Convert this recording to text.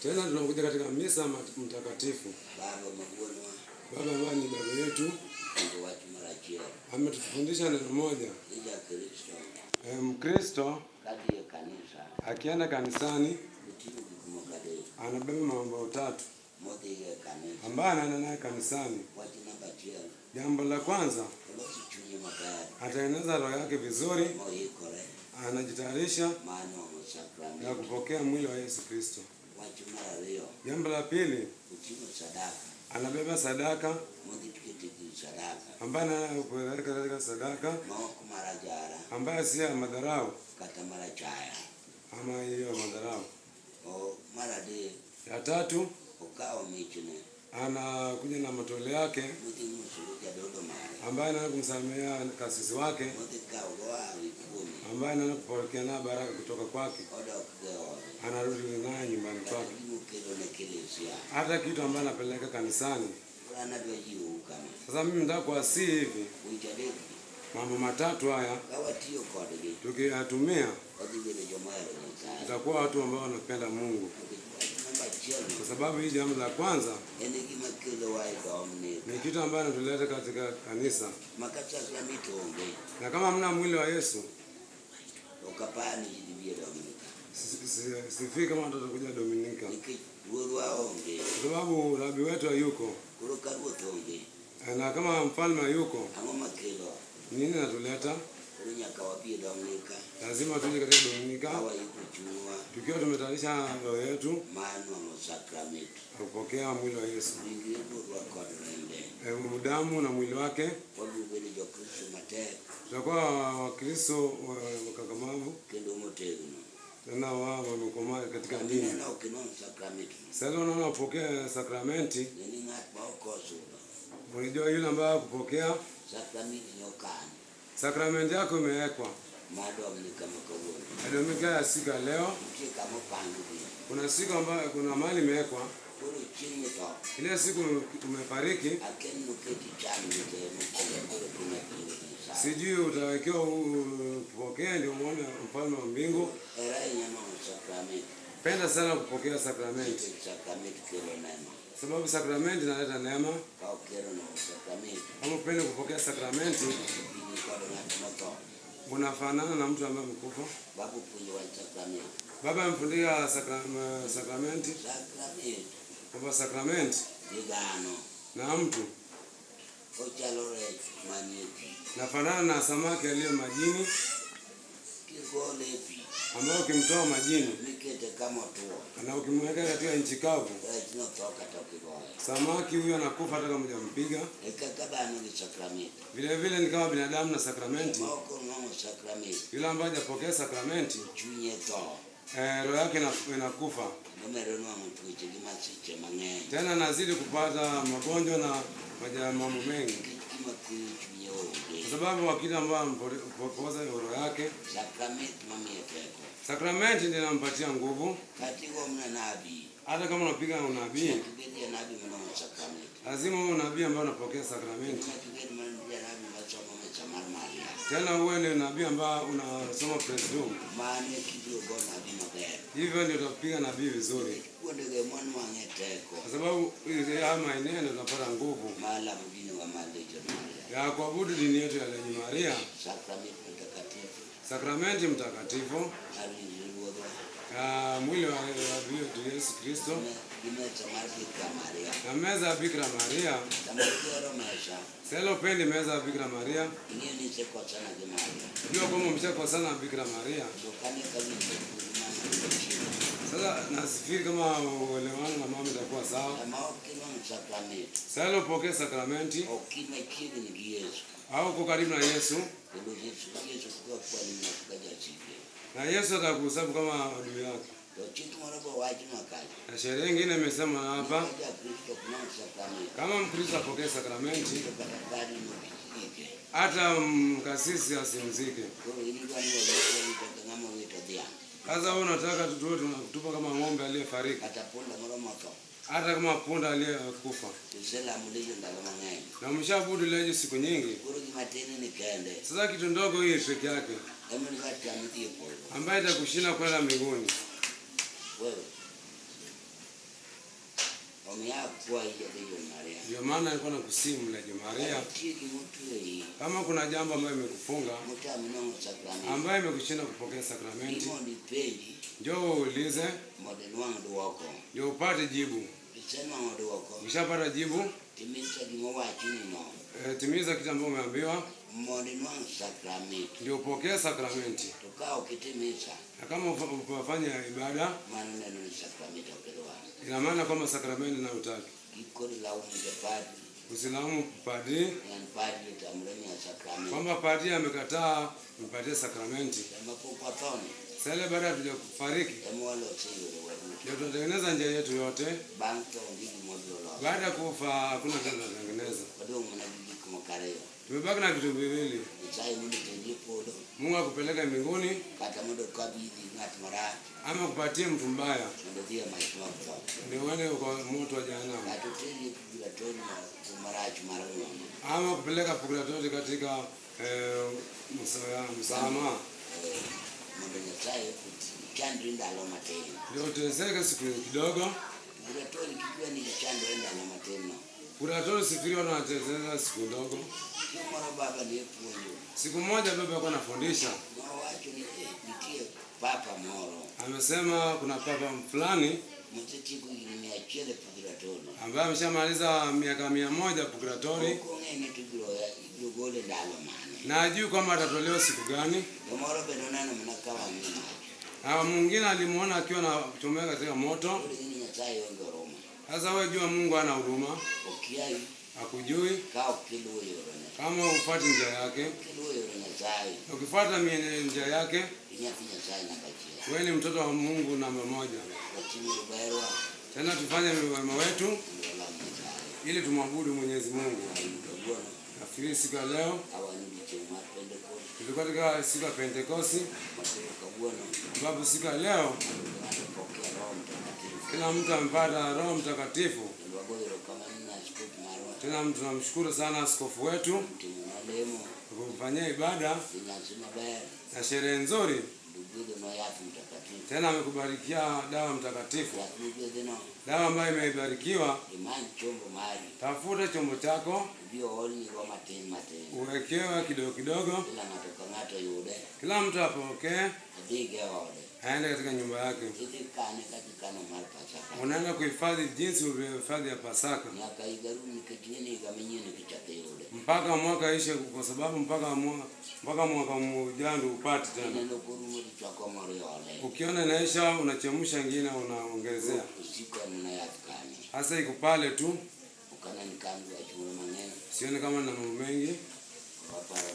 Tena tunakuja katika misa mtakatifu. Baba ambaye ni baba yetu ametufundisha neno moja. Mkristo akienda kanisani anabeba mambo tatu ambaye anaenda naye kanisani. Jambo la kwanza, ataeneza roho yake vizuri, anajitayarisha na kupokea mwili wa Yesu Kristo. Jambo la pili, anabeba sadaka ambaye anapeleka katika sadaka ambaye si ya madharau ama hiyo madharau. Ya tatu, anakuja na matoleo yake ambaye anaenda kumsalimia kasisi wake ambaye anaenda kupokea na baraka kutoka kwake, anarudi naye nyumbani kwake. Hata kitu ambaye anapeleka kanisani. Sasa mimi nataka kuwasihi hivi mambo matatu haya tukiyatumia tutakuwa watu ambao wanapenda Mungu. Kwa sababu hii jambo la kwanza ni kitu ambacho kinatuleta katika kanisa. Na kama hamna mwili wa Yesu, sifiki kama watoto kuja Dominika. Kwa sababu rabi wetu hayuko. Na kama mfalme hayuko, nini natuleta? Lazima tuje katika Dominika tukiwa tumetayarisha roho yetu kupokea mwili wa Yesu, damu na mwili wake. Tutakuwa Wakristo wakakamavu tena wao wamekomaa katika dini. Sasa unaona upokea sakramenti, unajua yule ambaye kupokea sakramenti yako imewekwa. Dominika ya siku ya leo kuna siku ambayo kuna mali imewekwa. Ile siku umefariki, sijui utawekewa kupokea ndio uone mfalme wa mbingu. Penda sana kupokea sakramenti, sababu sakramenti inaleta neema. Kama upende kupokea sakramenti, unafanana na mtu ambaye amekufa. Baba amefundisha sakramenti, kwamba sakramenti na mtu nafanana na samaki aliye majini, ambao ukimtoa majini na ukimweka katika nchi kavu, samaki huyo anakufa hata kama hujampiga. Vile vile ni kama binadamu na sakramenti. Yule ambaye hajapokea sakramenti, roho yake inakufa. Tena anazidi kupata magonjwa na mambo mengi, kwa sababu wakati ambao ampoza roho yake, sakramenti ndiyo inampatia nguvu. Hata kama unapiga unabii, lazima uwe nabii ambaye unapokea sakramenti. Tena uwe ni nabii ambaye unasoma presume. Hivyo ndio utapiga nabii vizuri, kwa sababu haya maeneo ndio tunapata nguvu ya kuabudu dini yetu ya Legio Maria. Sakramenti mtakatifu, mwili wa Yesu Kristo na meza ya Bikira Maria. Sasa upendi meza ya Bikira Maria, jua kwamba umeshakosana na Bikira Maria. Sasa nasifikiri kama uelewano na mama itakuwa sawa. Sasa upokee sakramenti au uko karibu na Yesu, na Yesu atakuhesabu kama adui yake. Na sheria nyingine imesema hapa, kama Mkristo apokee sakramenti, hata mkasisi asimzike. Sasa wewe unataka tuwe tunakutupa kama ng'ombe aliyefariki, hata kama punda aliyekufa. Na mshabudu leo siku nyingi. Sasa kitu ndogo hii peke yake ambaye itakushinda kwenda mbinguni. Wewe. Ndio maana alikuwa nakusihi Mlejo Maria, kama kuna jambo ambayo imekufunga, ambayo imekushinda kupokea sakramenti, njoo uulize, ndio upate jibu. Ukishapata jibu, timiza kitu ambacho umeambiwa, ndio upokee sakramenti. Na kama ufanya ibada, ina maana kwamba sakramenti na utaki. Usilaumu padri kwamba padri amekataa mpatie sakramenti. Sasa baada ya kufariki ndio tunatengeneza njia yetu yote. Baada ya kufa hakuna tena tunatengeneza. Tumebaki na vitu viwili. Mungu akupeleka mbinguni ama kupatie mtu mbaya, ndio uende kwa moto wa jehanamu, ama kupeleka purgatori katika msamaha. Ndio uteseke siku kidogo. Purgatori sifikiri watu wanateseka siku ndogo. Siku moja baba alikuwa anafundisha, amesema kuna papa fulani ambaye ameshamaliza miaka 100 purgatori, na hajui kwamba atatolewa siku gani. Na mwingine alimuona akiwa anachomeka katika moto. Sasa wewe jua Mungu ana huruma, hakujui kama ufuate njia yake. Ukifuata njia yake, wewe ni mtoto wa Mungu namba moja. Tena tufanye wema wetu ili tumwabudu Mwenyezi Mungu. Nafikiri siku ya leo tulikuwa katika siku ya Pentekosti, ambapo siku ya leo kila mtu amepata Roho Mtakatifu. Tena tunamshukuru sana askofu wetu kwa kumfanyia ibada na sherehe nzuri. Tena amekubarikia dawa mtakatifu, dawa ambayo imebarikiwa. Tafuta chombo chako uwekewe kidogo kidogo, kila mtu apokee, aende katika nyumba yake. Unaenda kuhifadhi jinsi ulivyohifadhi ya Pasaka mpaka mwaka ishe, kwa sababu mpaka mwaka ujao ndio upate tena. Ukiona inaisha unachemsha nyingine unaongezea. Hasa iko pale tu. Sione kama na mambo mengi.